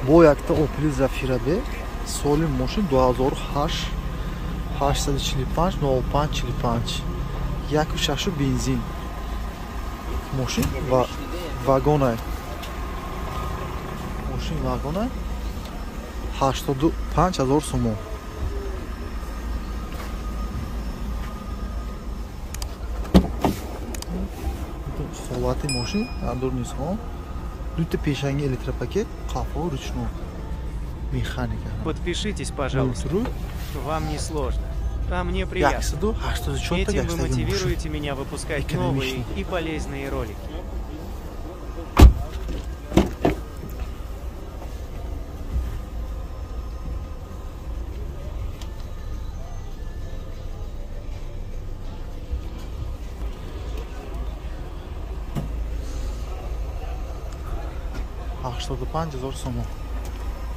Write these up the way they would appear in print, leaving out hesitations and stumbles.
Бо якта Opel Zafira B соли мошин 2008 845 05 45 1.6 бензин. Мошин ва вагонай. Мошин вагонай 85 ҳазор сомон. Ҳолати мошин андур нисхон. Дута пешанги электропакет, қафо ручной. Механика. Подпишитесь, пожалуйста. Вам не сложно. А мне приятно. Этим вы мотивируете меня выпускать новые и полезные ролики.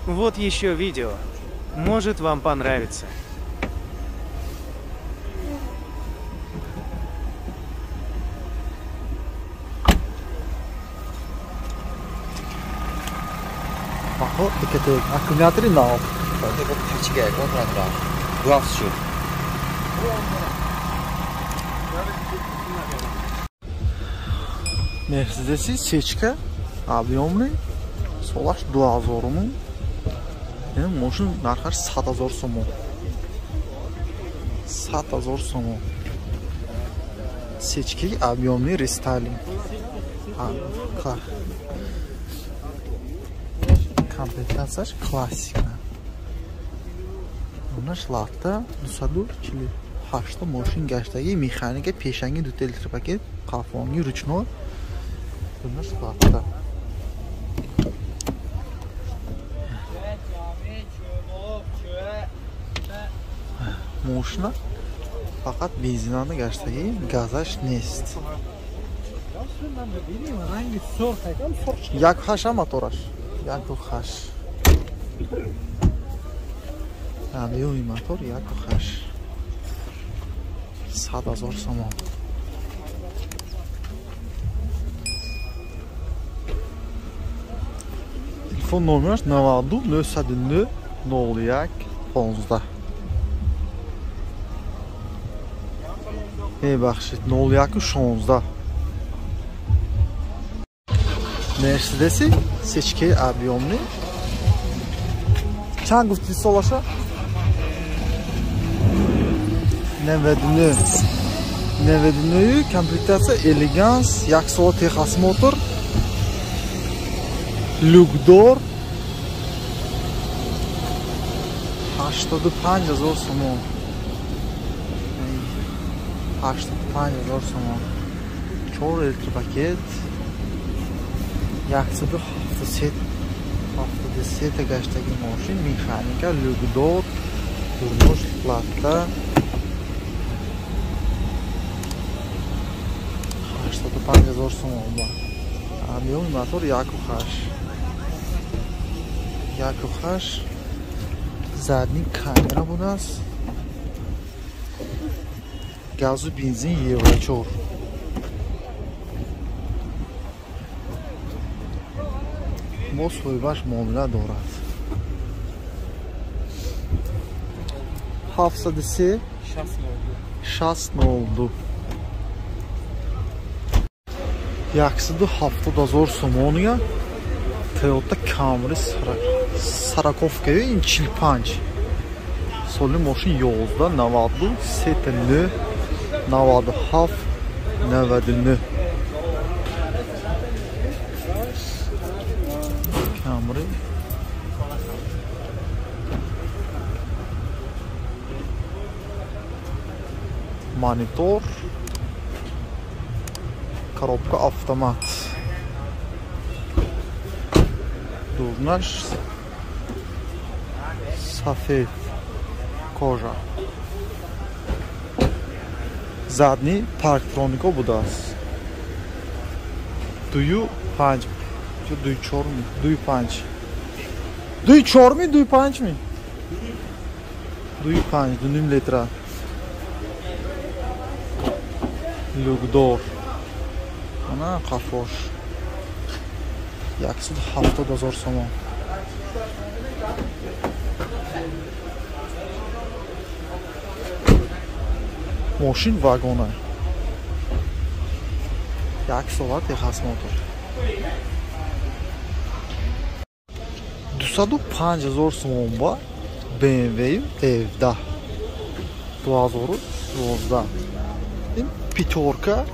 Вот еще видео. Может, вам понравится. Аккумулятори нав. Мерседеси сечка объемный. Солаш 2000 ум. Мошин нархаш 100 ҳазор сомон. 100 ҳазор сомон. Сечки объемный рестайлинг. Комплектацияш классика. Унаш латта 248 мошин гаштаги механика пешанги дута электропакет, қафонги ручной. Унаш латта. Мошина фақат бензинани гаштаги, газаш нест. Як хаша мотораш. 1.8. Объёми мотор 1.8. 100 ҳазор сомон. Телефон номераш 92 909 01 15. Бахшид 01 16. Мерседеси сечкаи объемный. Чанд гуфти солаша? 99. 99 комплектация элеганс, як сола техосмотр, люкдор, 85 ҳазор сомон. 85 ҳазор сомон. 4 электропакет. 173 гаштаги мошин, механика, люкдор, дурнош, латта. 85 ҳазор сомон. Объёми мотор 1.8. 1.8. Задний камера будааст. Газу бензин Евро 4. Бо соҳибаш муомила дорад. 703 602. 170 ҳазор сомония Toyota Camry Сороковка ин 45. Соли мошин 11 92 39 97 99. Camry монитор, коробка автомат, дурнаш сафед кожа, задний парктронико будааст. 2.5 2.4 2.5 2.4 ми 2.5 ми 2.5 2.5 литра. Люкдор. Ана қафош. 170 ҳазор сомон. Мошин вагона. Як сола техосмотр. 205 000 сомон ба BMW F10 2012. Ин пятерка,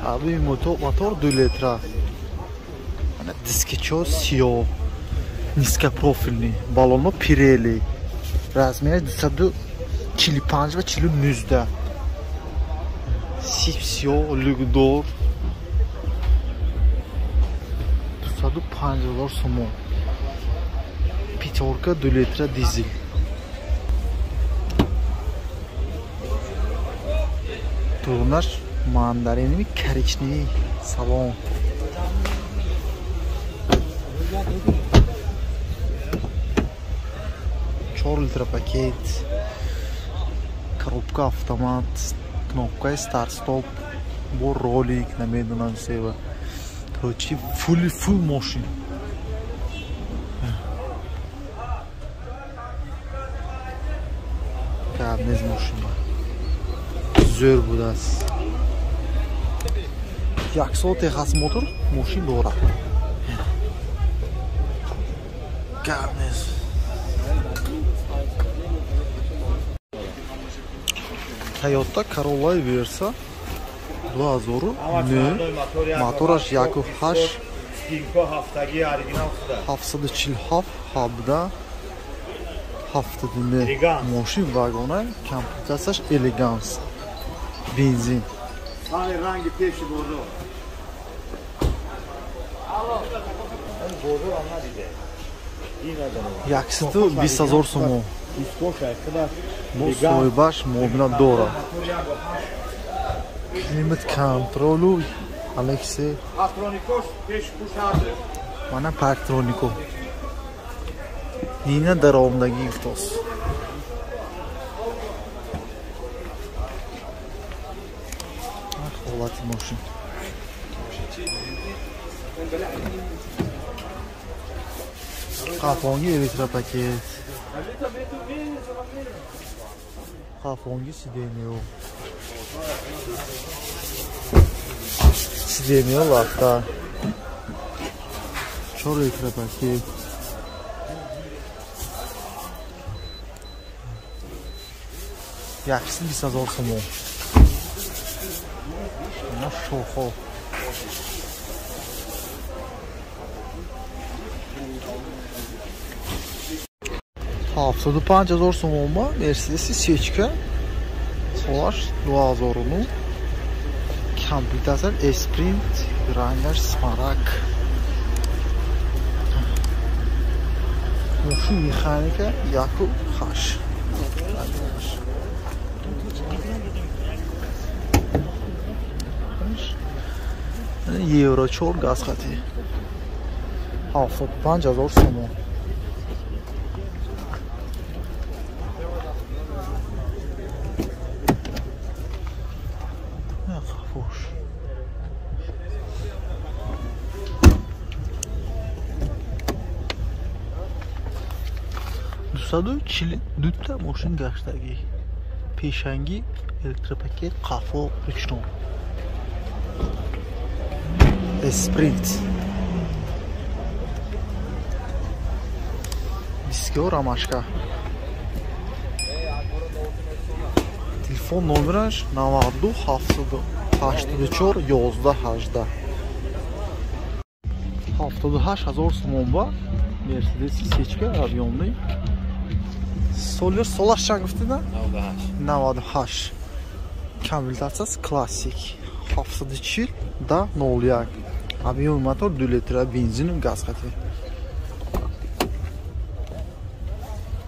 аби мотор 2 литра. Ана дискичо сиёҳ, низкопрофильный, баллоно Pirelli. Размери 245 ва 49. Сип сиёҳ, люкдор. 205 000 сомон. Пятерка 2 литра дизель. Турнаш мандариновый коричневый салон. 4 литра пакет, коробка автомат, кнопка старт-стоп, бо ролик намедонам сева. Короче, фул мошин. Гап нест мошин. Зӯр будааст. Як сол техосмотр мошин дорад. Гап нест. Toyota Corolla Versa 2009, мотораш 1.8, 747 17 79. Мошин вагона, комплектатсияш элеганс, бензин. Ранги пеши бозор. 120 000 сомон. Бо соҳибаш муомила дорад. Климат контролу Алексей. Мана парктронико. Нина даромадагӣ гуфтост. Ҳолати мошин. Қафонги электропакет. Қафонги сиденьё. Сиденьё лафта. 4 электропакет. 120 000 сомон. Ина шохо. 75 000 сомон ба Мерседеси сечка. Солаш 2009. Комплектатсия Эспринт, рангаш смараг. Мошин механика 1.8. Евро 4 газ хати. 75 000 сомон. Фуш. 242 мошин гаштагӣ. Пешангӣ электропакет, қафо ручной. Эспринт. Дискиҳо рамашка. Телефон номераш 92 784 11 18. 78 000 сомон ба Мерседеси сечка объемный. Солер солаш чанд гуфтида? 98. Комплектатсияс классик. 740 да 01. Объем мотор 2 литра, бензин газ хати.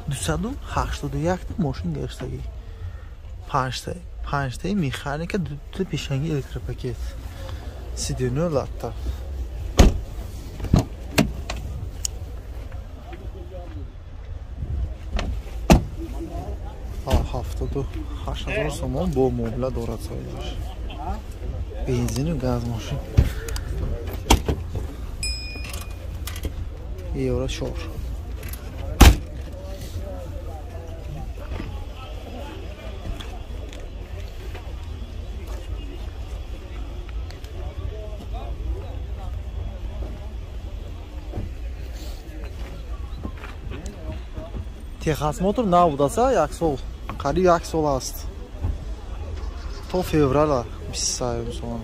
281 мошин гаштагӣ. 5 та механика, 2 та пешанги электропакет. Сиденьё латта. А 78 000 сомон бо муомила дорад соҳибаш. Бензину газ мошин. Евро 4. Техосмотр набудаса, як сол, қариб як сол аст, то феврала 23 сомон.